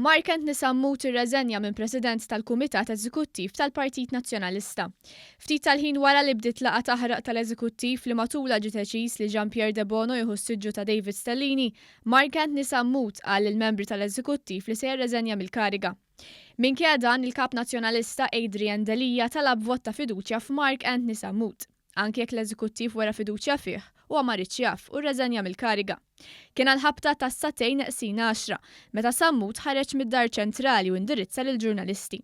Mark Anthony Sammut irreżenja minn President tal-Kumitat Eżekuttiv tal-Partit Nazzjonalista. Ftit tal-ħin wara li bdiet laqgħa taħraq tal-Eżekuttiv li matulha ġie deċiż li Jean Pierre Debono jieħu s-siġġu ta' David Stellini, Mark Anthony Sammut qal lill-membri tal-Eżekuttiv li se jirreżenja mill-kariga. Minkejja dan, il-Kap Nazzjonalista Adrian Delia talab vot ta' fiduċja f'Mark Anthony Sammut. Anki jekk l-Eżekuttiv wera fiduċja fih, huwa ma riedx jaf u rreżenja mill-kariga. Kien għall-ħabta tas-sagħtejn neqsin għaxra, meta Sammut ħareġ mid-Dar Ċentrali u indirizza lill-ġurnalisti.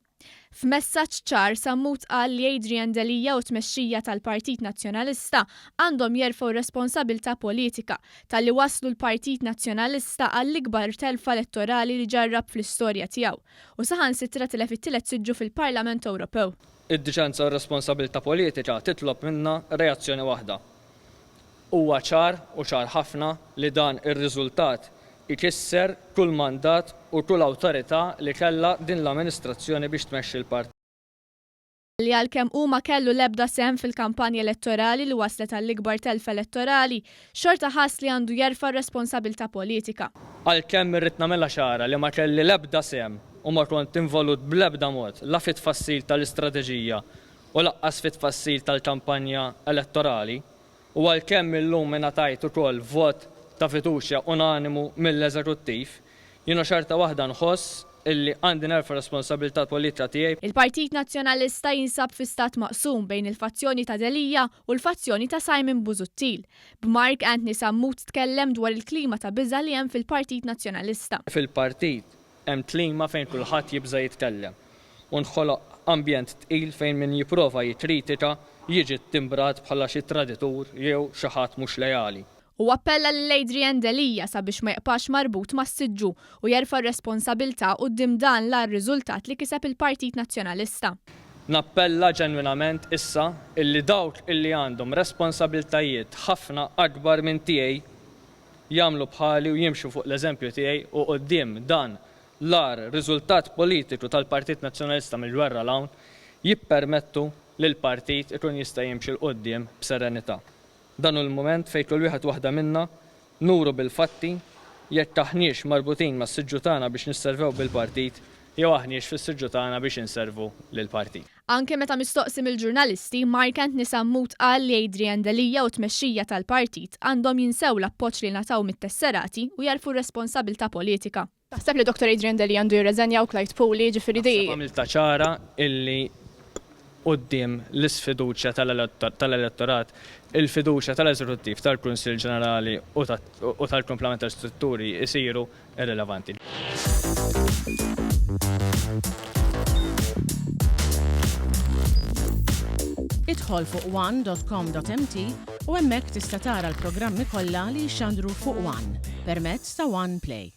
F'messaġġ ċar, Sammut qal li Adrian Delia u t-tmexxija tal-Partit Nazzjonalista għandhom jerfgħu r-responsabilità politika talli wasslu l-Partit Nazzjonalista għall-ikbar telfa elettorali li ġarrab fl-istorja tiegħu u saħansitra tilef it-tielet siġġu fil-Parlament Ewropew. Id-diċenza u r-responsabilità politika titlob minna reazzjoni waħda. Huwa ċar u ċar ħafna li dan ir-riżultat ikisser kull mandat u kull awtorità li kellha din l-amministrazzjoni biex tmexxi l-partit. Li għalkemm hu ma kellu l-ebda sehem fil-kampanja elettorali li wasslet għall-ikbar telfa elettorali, xorta ħass li għandu jerfa' r-responsabilità politika. Għalkemm irrid nagħmilha ċara li ma kelli l-ebda sehem u ma kont involut bl-ebda mod la fit-tfassil tal-istrateġija u laqqas fit-tfassil tal-kampanja elettorali, u għalkemm illum ingħatajt ukoll vot ta' fiduċja unanimu mill-Eżekuttiv, jiena xorta waħda nħoss illi għandi nerfa' r-responsabilità politika tiegħi. Il-Partit Nazzjonalista jinsab fi stat maqsum bejn il-fazzjoni ta' Delia u l-fazzjoni ta' Simon Busuttil, b'Mark Anthony Sammut tkellem dwar il-klima ta' biża' li hemm fil-Partit Nazzjonalista. Fil-partit hemm klima fejn kulħadd jibża' jitkellem u nħoloq ambjent tqil fejn min jipprova jikkritika jiġi ttimbrat bħala xi traditur jew xi ħadd mhux leali. Huwa appella lil Adrian Delia sabiex ma jibqax marbut mas-siġġu u jerfa' r-responsabilità quddiem dan l-agħar riżultat li kiseb il-Partit Nazzjonalista. Nappella ġenwinament issa illi dawk illi għandhom responsabiltajiet ħafna akbar minn tiegħi jagħmlu bħali u jimxu fuq l-eżempju tiegħi u quddiem dan l-agħar riżultat politiku tal-Partit Nazzjonalista mill-gwerra 'l hawn, jippermettu li l-partit ikun jista' jimxi 'l quddiem b'serenità. Dan hu l-mument fejn kull wieħed u waħda minna nuru bil-fatti jekk aħniex marbutin mas-siġġu tagħna biex nisservew bil-partit jew aħniex fis-siġġu tagħna biex inservu lill-partit. Anke meta mistoqsi mill-ġurnalisti, Mark Anthony Sammut qal li Adrian Delia u t-tmexxija tal-partit għandhom jinsew l-appoġġ li ngħataw mit-tesserati u jerfgħu r-responsabilità politika. Taħseb li Dottor Adrian Delia għandu jirreżenja u Clyde Puli, jiġifieri di. Naħseb għamiltha ċara illi quddiem l-isfiduċja tal-elettorat, il-fiduċja tal-Eżekuttiv, tal-Kunsill Ġenerali u tal-kumplament tal-istrutturi jsiru irrilevanti. Idħol fuq one.com.mt u hemmhekk tista' tara l-programmi kollha li jixxandru fuq One permezz ta' One Play.